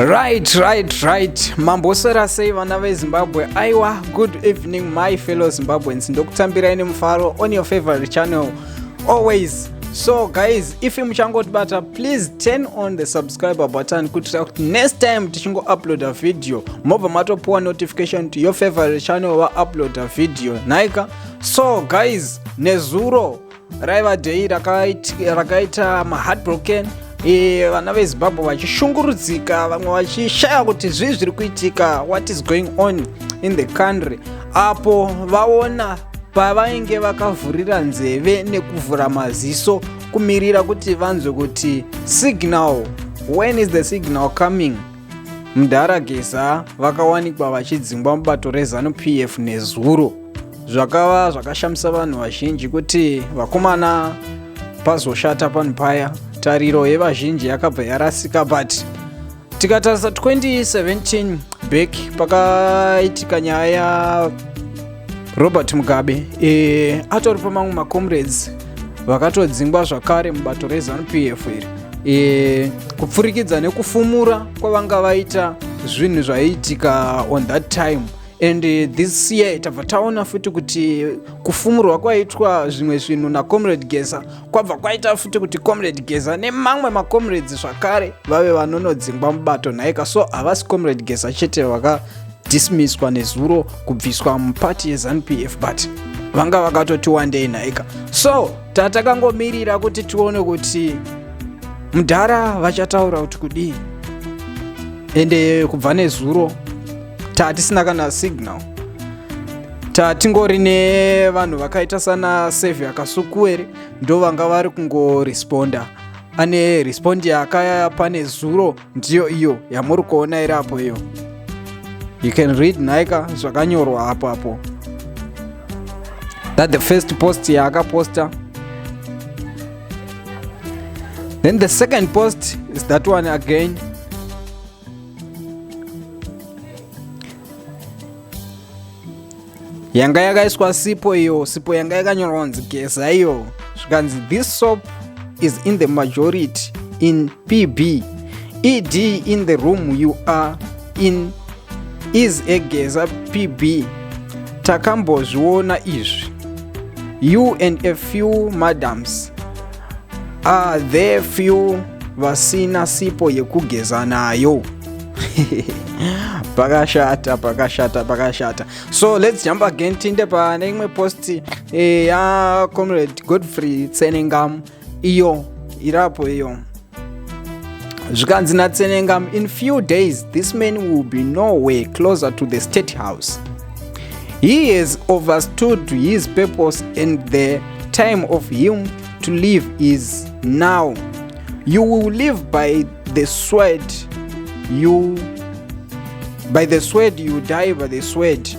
Right, right, right. Mamboswera sei vana veZimbabwe? Aiwa, good evening my fellow Zimbabweans. Ndokutambirai nemufaro on your favorite channel always. So guys, if muchangotibata, please turn on the subscriber button kuitira kuti next time tichingo upload a video mobva matopuwa notification to your favorite channel va upload a video. Nhaika. So guys, nezuro raiva day rakaita maheartbroken e, vana vezimbabwe vachishungurudzika vamwe vachishaya kuti zvii zviri kuitika, what is going on in the country, apo vaona pavainge vakavhurira nzeve nekuvhura maziso kumirira kuti vanzwe kuti signal, when is the signal coming. Mudhara Geza vakawanikwa vachidzingwa mubato reZanu PF nezuro, zvakava zvakashamisa vanhu vazhinji kuti vakomana pazoshata panhu paya. Tariro yevazhinji yakabva yarasika, but tikatarisa 2017 back pakaitika nyaya yaRobert Mugabe, atori pamamwe macomrades vakatodzingwa zvakare mubato reZanu PF iri, kupfurikidza nekufumura kwavanga vaita zvinhu zvaiitika on that time. And this year tabva taona futi kuti kufumurwa kwaitwa zvimwe zvinhu nacomrade Geza kwabva kwaita futi kuti Comrade Geza nemamwe macomrades zvakare vave vanonodzingwa mubato. Nhaika, so havasi Comrade Geza chete vakadismisswa nezuro kubviswa mupati yeZanu PF, but vanga vakatoti wandei. Nhaika, so tatakangomirira kuti tione kuti mudhara vachataura kuti kudii. Ende kubva nezuro tatisina kana signal, tatingori nevanhu vakaita sana Saviour Kasukuwere, ndo vanga vari kungoresponda. Ane respond yaakapa nezuro ndiyo iyo yamuri kuona iri apo iyo. You can read, nhaika, zvakanyorwa apo apo that the first post yaakaposta. Then the second post is that one again. Yanga yakaiswa sipo iyo, sipo yanga yakanyorwa kunzi Geza iyo, zvikanzi, "This soap is in the majority in PB. ED in the room you are in is a Geza PB. Takambozviona izvi. You and a few madams are there, few vasina sipo yekugeza nayo." Pakashata, pakashata, pakashata. So let's jump again, tinde pane imwe post yaComrade Godfrey Tsenengamu iyo irapo iyo. Zvikanzi naTsenengamu, "In few days this man will be nowhere closer to the State House. He has overstood his purpose and the time of him to live is now. You will live by the sword, you by the sword, you die by the sword.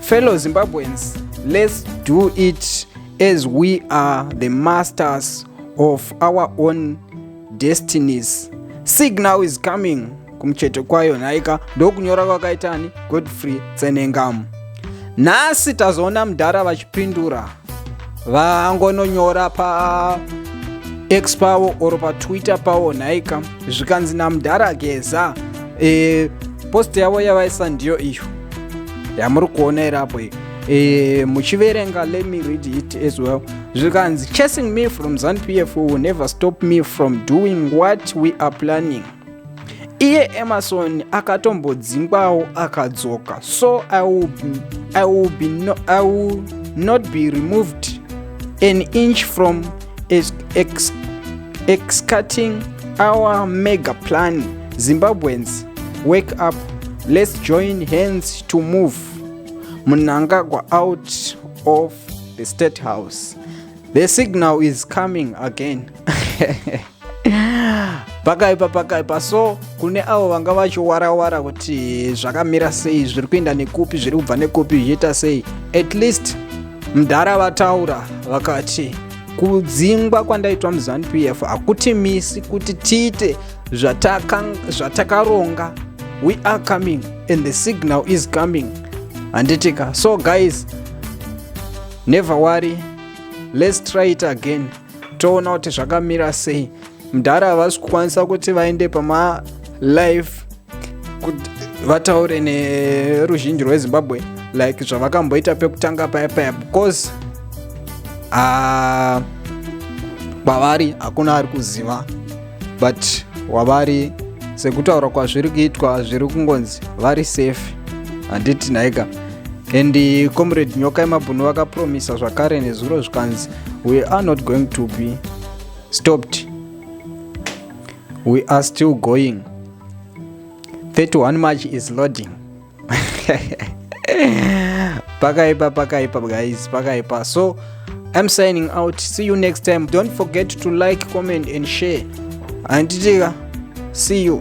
Fellow Zimbabweans, let's do it as we are the masters of our own destinies. Signal is coming." Kumucheto kwayo, nhaika, ndokunyora kwakaitani Godfrey Tsenengamu. Nhasi tazoona mudhara vachipindura, vangononyora pa X pavo or paTwitter pavo. Nhaika, zvikanzi namudhara Geza, post yavo yavaisa ndiyo iyo yamuri kuona irapo iyo. Muchiverenga, let me read it as well. Zvikanzi, "Chasing me from ZANU PF will never stop me from doing what we are planning. Iye Emmerson akatombodzingwawo akadzoka, so I will, I will not be removed an inch from executing our mega plan. Zimbabweans, wake up. Let's join hands to move Mnangagwa out of the State House. The signal is coming again." Pakaipa, pakaipa. So kune avo vanga vachiwarawara kuti zvakamira sei, zviri kuenda nekupi, zviri kubva nekupi, zvichiita sei, at least mudhara vataura vakati kudzingwa kwandaitwa muZANU PF hakutimisi kuti tiite zvatakaronga. We are coming and the signal is coming, handitika? So guys, never worry, let's try it again, toona kuti zvakamira sei. Mudhara havasi kukwanisa kuti vaende pamalive. Kuti vataure neruzhinji rweZimbabwe like zvavakamboita pekutanga paya paya, because kwavari hakuna ari kuziva, but wavari sekutaura kwazviri kuitwa, zviri kungonzi vari safe, handiti nhaika? And Comrade Nyoka Yemabhunu vakapromisa zvakare nezuro, zvikanzi, "We are not going to be stopped. We are still going. 31 March is loading." Pakaipa, pakaipa guys, pakaipa. So I'm signing out. See you next time. Don't forget to like, comment and share, handitika? See you.